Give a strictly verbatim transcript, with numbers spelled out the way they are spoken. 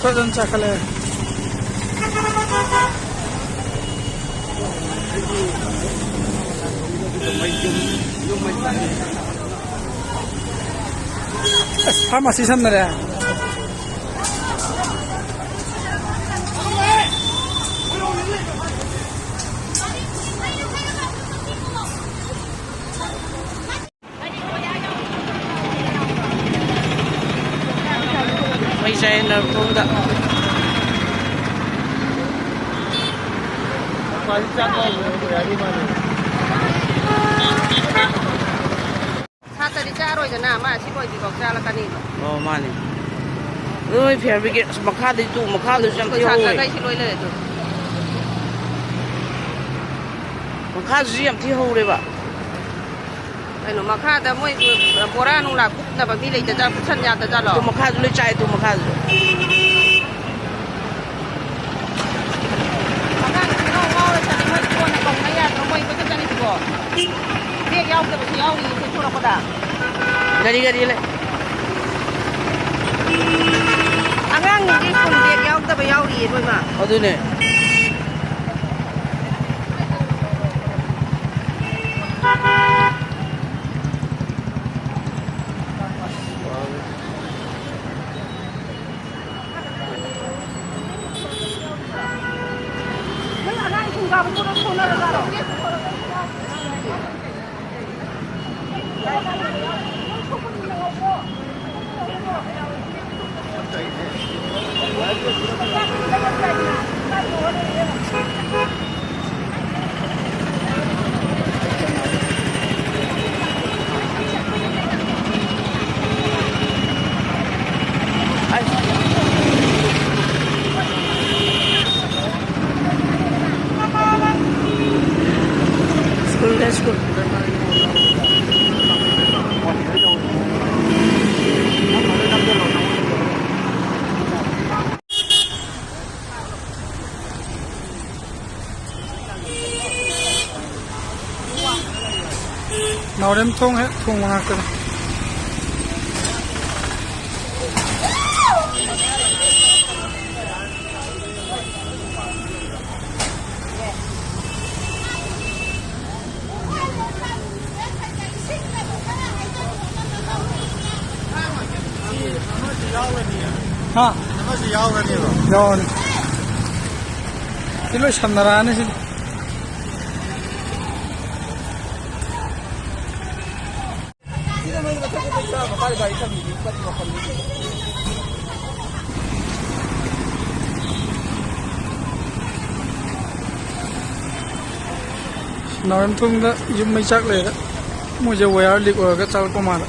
ꯐꯖꯅ ꯆꯥꯈꯠꯂꯛꯑꯦ꯫ ꯑꯁ, ꯐꯥꯔꯃꯥꯁꯤ ꯁꯝꯅꯔꯦ꯫ ꯃꯩ ꯆꯥꯏꯌꯦ ꯅꯔꯊꯣꯡꯗ꯫ ꯁꯥꯇ꯭ꯔꯗꯤ ꯆꯥꯔꯣꯏꯗꯅ, ꯃꯥ ꯑꯁꯤ ꯂꯣꯏꯗ꯭ꯔꯤꯐꯥꯎ ꯆꯥꯔꯛꯀꯅꯤꯕ꯫ ꯑꯣ, ꯃꯥꯅꯦ꯫ ꯑꯗꯨ ꯃꯣꯏ fire brigade, ꯑꯁ, ꯃꯈꯥꯗꯗꯤ ꯇꯨ, ꯃꯈꯥꯗꯁꯨ ꯌꯥꯝ ꯑꯩꯈꯣꯏ ꯊꯤꯍꯧꯋꯦ꯫ ꯁꯥꯇ꯭ꯔꯈꯩꯁꯤ ꯂꯣꯏ ꯂꯩꯔꯦ ꯇꯨ꯫ ꯃꯈꯥꯗꯁꯨ ꯌꯥꯝ ꯊꯤꯍꯧꯔꯦꯕ꯫ ꯀꯩꯅꯣ, ꯃꯈꯥꯗ ꯃꯣꯏ ꯕꯣꯔꯥ ꯅꯨꯡꯂꯥ ꯀꯨꯞꯅꯕ ꯃꯤ ꯂꯩꯇꯖꯥꯠ-, ꯀꯨꯞꯁꯟ ꯌꯥꯗꯖꯥꯠꯂꯣ? ꯇꯨ ꯃꯈꯥꯁꯨ ꯂꯣꯏ ꯆꯥꯏ, ꯇꯨ ꯃꯈꯥꯁꯨ꯫ ꯑꯉꯥꯡꯁꯤꯡ ꯉꯥꯎ ꯉꯥꯎꯔ ꯆꯠꯂꯤ, ꯃꯣꯏ ꯀꯣꯟꯅ ꯀꯧꯅ ꯌꯥꯗ꯭ꯔꯣ? ꯃꯣꯏ ꯀꯣꯏꯆꯠ ꯆꯠꯂꯤꯁꯤꯕꯣ? ꯕꯦꯒ ꯌꯥꯎꯗꯕꯁꯨ ꯌꯥꯎꯔꯤꯌꯦ ꯁꯤ ꯊꯣꯔꯛꯄꯗ꯫ ꯒꯥꯔꯤ, ꯒꯥꯔꯤ ꯂꯩ꯫ ꯑꯉꯥꯡꯁꯤꯡꯁꯤ ꯁ꯭ꯀꯨꯜ ꯕꯦꯒ ꯌꯥꯎꯗꯕ ꯌꯥꯎꯔꯤꯌꯦ ꯂꯣꯏꯅ꯫ ꯑꯗꯨꯅꯦ꯫ ꯁ꯭ꯀꯨꯜꯗ, ꯁ꯭ꯀꯨꯜ꯫ ꯅꯥꯎꯔꯦꯝꯊꯣꯡ ꯍꯦꯛ ꯊꯣꯡ ꯃꯅꯥꯛꯇꯅꯤ꯫ ꯌꯥꯎꯔꯅꯤꯌꯦ꯫ ꯍꯥ? ꯑꯃꯁꯨ ꯌꯥꯎꯔꯅꯦꯕ꯫ ꯌꯥꯎꯔꯅꯤ꯫ ꯁꯤ ꯂꯣꯏ ꯁꯝꯅꯔꯛꯑꯅꯤ ꯁꯤꯗꯤ꯫ ꯅꯥꯎꯔꯦꯝꯊꯣꯡꯗ ꯌꯨꯝ ꯃꯩ ꯆꯥꯛ ꯂꯩꯔꯦ꯫ ꯃꯣꯏꯁꯦ ꯋꯥꯌꯔ ꯂꯤꯛ ꯑꯣꯏꯔꯒ ꯆꯥꯛꯂꯛꯄ ꯃꯥꯜꯂꯦ꯫